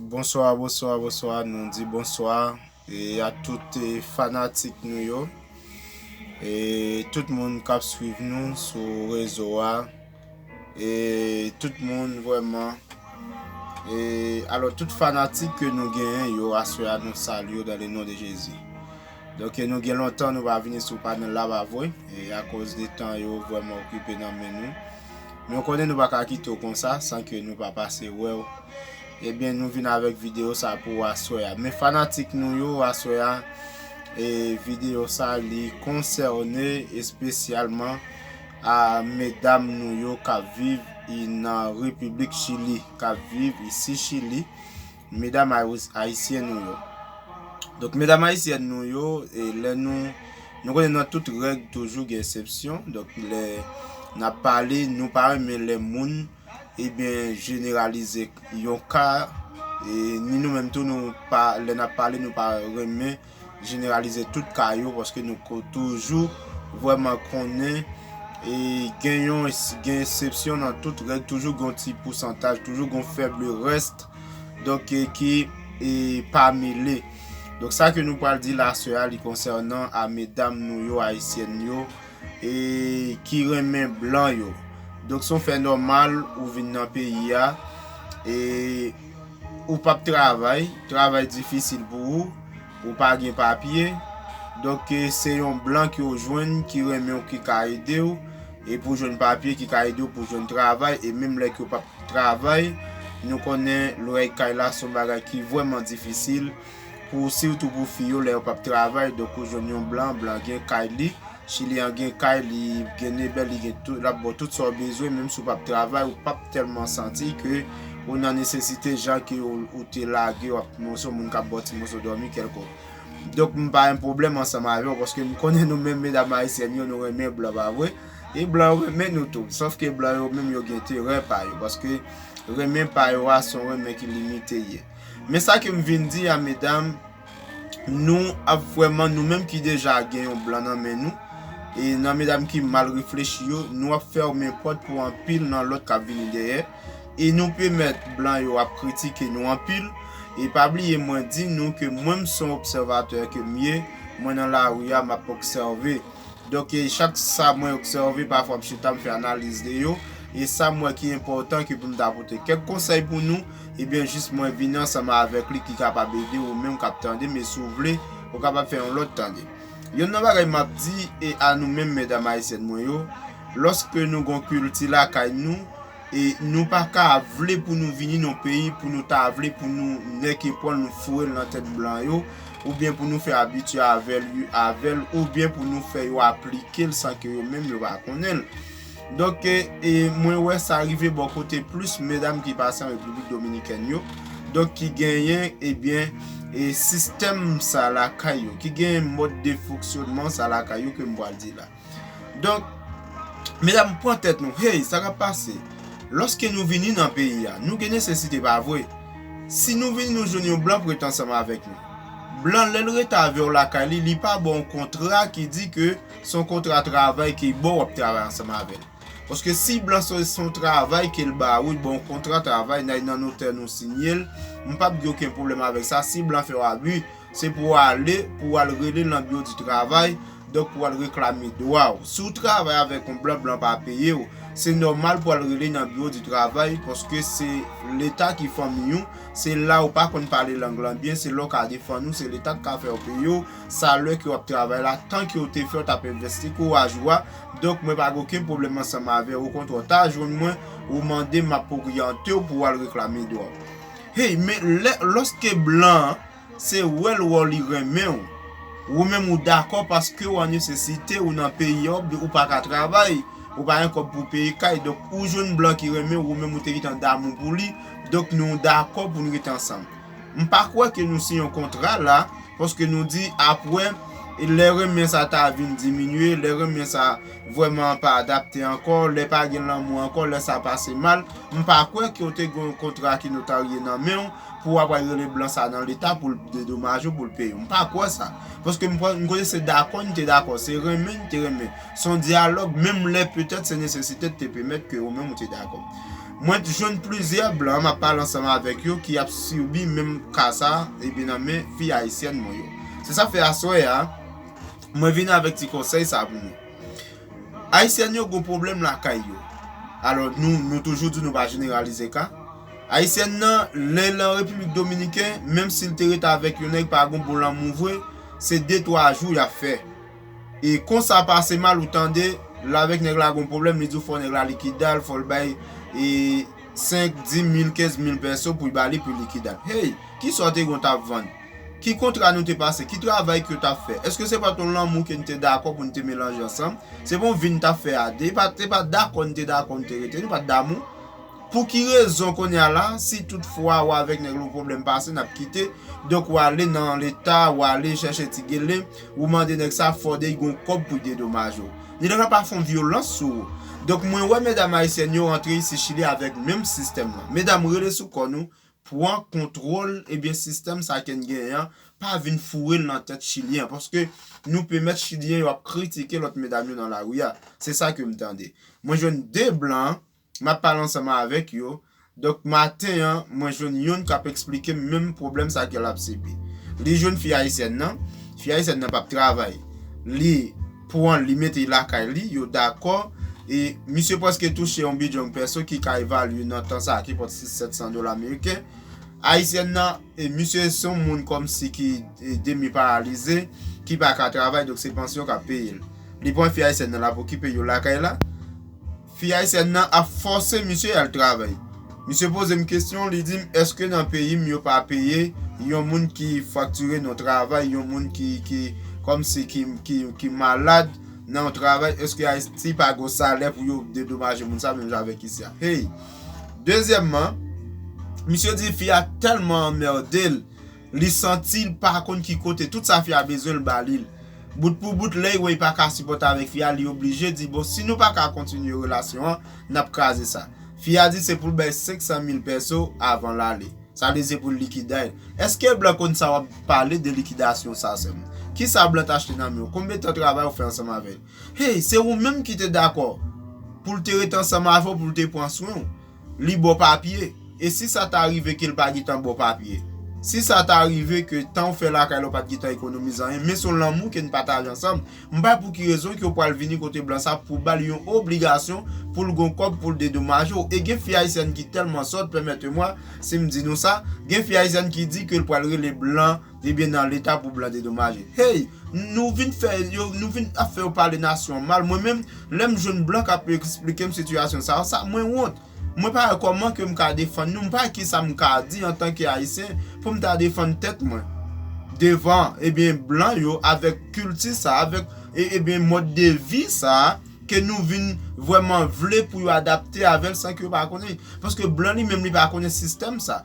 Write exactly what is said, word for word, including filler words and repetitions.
Bonswa, bonswa, bonswa. Nou di bonswa e a tout e, fanatik nou yo. E tout moun k ap swiv nou sou rezo a. E tout moun vrèman. E alò, tout fanatik ke nou genyen yo, aswè a nou salye yo dans le nom de Jésus. Donk, e nou gen lontan nou pa vini sou panèl la, pa vre? E akoz de tan yo vrèman okipe nan men nou. Men w konnen nou pa ka kite w konsa san ke nou pa pase wè w. Ebyen, nou vin avèk videyo sa pou aswè a. Men fanatik nou yo, aswè a, e videyo sa li konsène espesyalman a medam nou yo k ap viv i nan Repiblik Chili, k ap viv isi Chili, medam ayis- ayisyen nou yo. Donk, medam ayisyèn nou yo, e lè nou, nou konnen nan tout règ toujou gen eksepsyon. Donk, lè n ap pale, nou pa renmen lè moun, ebyen, jeneralize yon ka, e ni nou menm tou, nou pa, lè n ap pale, nou pa renmen jeneralize tout ka yo, paske nou ko- toujou vrèman konnen, e gen yon, gen eksepsyon nan tout règ, toujou gen yon ti pousantaj, toujou gen yon fèb rès, donk, e ki, e pa mele. Donk, sa ke nou pral di la, sè a, li konsènan a medam nou yo, ayisyèn yo, e ki renmen blan yo. Donk, se yon fè nòmal ou vin nan peyi a, e ou p ap travay, travay difisil pou ou, ou pa gen papye. Donk, e se yon blan ke w jwenn ki renmen w, ki ka ede w, e pou jwenn papye, ki ka ede w pou jwenn travay, e menm lè ke w p ap travay, nou konnen lwè kay la se yon bagay ki vrèman difisil, pou, sitou pou fi yo, lè yo p ap travay, donk ou jwenn yon blan, blan gen kay li, Chili an gen kay li, gen nebel, li gen tout, l ap ba w tout sa w bezwen, menm si w p ap travay, ou p ap tèlman santi ke ou nan nesesite jan ke ou, ou te lage, w ap, ou se yon moun k ap ba w ti moso dòmi kèlkonk. Donk, m pa gen pwoblèm ansanm avè w, paske m konnen nou menm medam ayisyèn yo, nou renmen blan, pa vre? E blan yo renmen nou tou, sòf ke blan yo menm yo gen enterè pa yo, paske renmen pa yo a se yon renmen ki limite ye. Men sa ke m vin di a medam, nou ap vrèman, nou menm ki deja gen yon blan nan men nou, e nan medam ki mal reflechi yo, nou ap fèmen pòt pou anpil nan lòt k ap vini dèyè. E nou pèmèt blan yo ap kritike nou anpil. E pa bliye mwen di nou ke mwen m se yon obsèvatè ke m ye, mwen nan lari a m ap obsève. Donk, e chak sa mwen obsève, pafwa m chita m fè analiz de yo. E sa m wè ki enpòtan ke pou m ta pote kèk konsèy pou nou, ebyen jis mwen vini ansanm avèk li ki kapab ede ou menm k ap tande m, e si w vle, ou kapab fè yon lòt tande. Youn nan bagay m ap di e a nou menm medam ayisyèn mwen yo, lòske nou gon kilti lakay nou, e nou pa ka vle pou nou vini nan peyi, pou nou ta vle pou nou nèk epòl nou foure l nan tèt blan yo, oubyen pou nou fè abitye avè l, avè l, oubyen pou nou fè yo aplike l san ke yo menm yo pa konnen l. Donk, e, e, mwen wè sa rive bò kote plis medam ki pase an Repiblik Dominikèn yo, donk ki genyen, ebyen, e, sistèm sa lakay yo, ki genyen mòd de fonksyònman sa lakay yo ke m pral di la. Donk, medam, pran tèt nou, hey, sa k ap pase? Lòske nou vini nan peyi a, nou gen nesesite, pa vre? Si nou vini, nou jwenn yon blan pou rete ansanm avèk nou. Blan, lè l rete avè w lakay li, li pa ba w yon kontra ki di ke se yon kontra travay ke bon w ap travay ansanm avè l. Paske si blan se, se yon travay ke l ba ou, bon, kontra travay, n al nan notè nou siyen l, m p ap gen okenn pwoblèm avèk sa. Si blan fè w abi, se pou w ale, pou w al rele l nan biwo di travay, donk pou w al reklame dwa w. Si w travay avèk yon blan, blan pa peye w, se nòmal pou w al rele nan biwo di travay, paske se leta ki fanmi w, se la ou pa konn pale lang lan byen, se la w ka defann ou, se leta k ka fè w peye w, sa lè ke w ap travay la, tan ke w te fè, w t ap envesti kouraj ou a. Donk, mwen pa gen okenn pwoblèm ansanm avè w. Okontrè, w ta jwenn mwen, ou mande m, m ap oryante w pou w al reklame dwa w. Hey, men lè, lòske blan an, se wè l wè w li renmen w, ou menm ou dakò paske w an nesesite, ou nan peyi a, ou pa ka travay, ou pa gen kòb pou peye kay, donk ou jwenn blan ki renmen w, ou menm ou te gentan damou pou li, donk nou dakò pou nou rete ansanm. M pa kwè ke nou siyen yon kontra la, paske nou di apre, lè renmen sa ta vin diminye, lè renmen sa vrèman pa adapte ankò, lè pa gen lanmou ankò, lè sa pase mal, m pa kwè ke w te gen yon kontra ki notarye nan men w pou w ap al rele blan sa nan leta pou l dedomaje w, pou l peye w. M pa kwè sa. Paske m kwè, m kwè se dakò n te dakò, se renmen n te renmen. Se yon dyalòg, menm lè petèt se nesesite te pèmèt ke ou menm ou te dakò. Mwen jwenn plizyè blan, m ap pale ansanm avèk yo, ki ap sibi menm ka sa, epi nan men fi ayisyèn mwen yo. Se sa fè aswè a, mwen vin avèk ti konsèy sa pou nou. Ayisyèn yo gon pwoblèm lakay yo. Alò, nou, nou toujou di nou pa jeneralize ka. Ayisyèn nan, lè l an Repiblik Dominiken, menm si l te ret avèk yon nèg pa gon bon lanmou vre, se de twa jou y ap fè. E konsa pase mal ou tande, l avèk nèg la gon pwoblèm, li di w fò nèg la likide l, fò l bay e senk, dis mil, kenz mil pèso pou l ba li pou l likide l. Hey, ki sa w te gon t ap vann? Ki kontra nou te pase? Ki travay ke w t ap fè? Èske se pa t yon lanmou ke n te dakò pou n te melanje ansanm? Se pa yon vi n t ap fè a de. E pa, e pa dakò n te dakò n te rete. Nou pa t damou. Pou ki rezon kounye a la, si tout fwa ou avèk nèg la yon pwoblèm pase, n ap kite, donk ou ale nan leta, ou ale chèche ti gele, ou mande nèg sa fò de gon kòb pou dedomaje w. Nèg la pa fè yon vyolans sou ou. Donk mwen wè medam ayisyèn yo rantre isi Chili avèk menm sistèm lan. Medam, rele sou kò nou, pran kontwòl, ebyen sistèm sa ke n genyen an, pa vin foure l nan tèt chilyen, paske nou pèmèt chilyen yo ap kritike lòt medam yo nan lari a. Se sa ke m tande. Mwen jwenn de blan, m ap pale ansanm avèk yo. Donk maten an, mwen jwenn youn k ap eksplike m menm pwoblèm sa ke l ap sibi. Li jwenn fi ayisyèn nan, fi ayisyèn nan p ap travay. Li pran, li mete l lakay li, yo dakò. E misye prèske touche yon bidjong pèso ki ka evalye nan tan sa a, ki pot sis, sèt san dola ameriken. Ayisyèn nan, e misye se yon moun kòmsi ki e, demi paralize, ki pa ka travay, donk se pansyon k ap peye l. Li pran fi ayisyèn nan la pou okipe yo lakay la. Fi ayisyèn nan ap fòse misye al travay. Misye poze m kesyon, li di m, èske nan peyi m yo pa peye yon moun ki fraktire nan travay, yon moun ki, ki, kòmsi ki, ki, ki malad nan yon travay, èske Ayiti pa gon salè pou yo dedomaje moun sa menm jan avèk isi a? Hey! Dezyèmman, misye di fi a tèlman anmède l, li santi l pa konn ki kote, tout sa fi a bezwen l ba li l. Bout pou bout, lè l wè l pa ka sipòte avèk fi a, li oblije di, bon, si nou pa ka kontinye relasyon an, n ap kraze sa. Fi a di se pou l bay senk san mil pèso avan l ale. Sa vle di se pou l likide l. Èske blan konn sa w ap pale de likidasyon sa sèlman? Kisa blan t achte nan men w? Konbyen tan travay ou fè ansanm avè l? Hey, se ou menm ki te dakò pou l te rete ansanm avè w, pou l te pran swen w. Li ba w papye. E si sa ta rive ke l pa gentan ba w papye? Si sa ta rive ke tan w fè lakay la w pa t gentan ekonomize anyen, men se yon lanmou ke n pataje ansanm, m pa wè pou ki rezon ke w pral vini kote blan sa pou ba l yon obligasyon pou l gon kòb pou l dedomaje w. E gen fi ayisyèn ki tèlman sòt, pèmèt mwen, si m di nou sa, gen fi ayisyèn ki di ke l pral rele blan, ebyen nan leta pou blan dedomaje. Hey, nou vin fè yo, nou vin ap fè yo pale nasyon mal. Mwen menm, lè m jwenn blan k ap eksplike m sitiyasyon sa, sa mwen wont. Mwen pa wè kòman ke m ka defann nou, m pa wè kisa m ka di antanke ayisyen pou m ta defann tèt mwen devan, ebyen, blan yo avèk kilti sa, avèk, e, ebyen, mòd de vi sa ke nou vin vrèman vle pou yo adapte avè l san ke yo pa konnen. Paske blan li menm li pa konnen sistèm sa.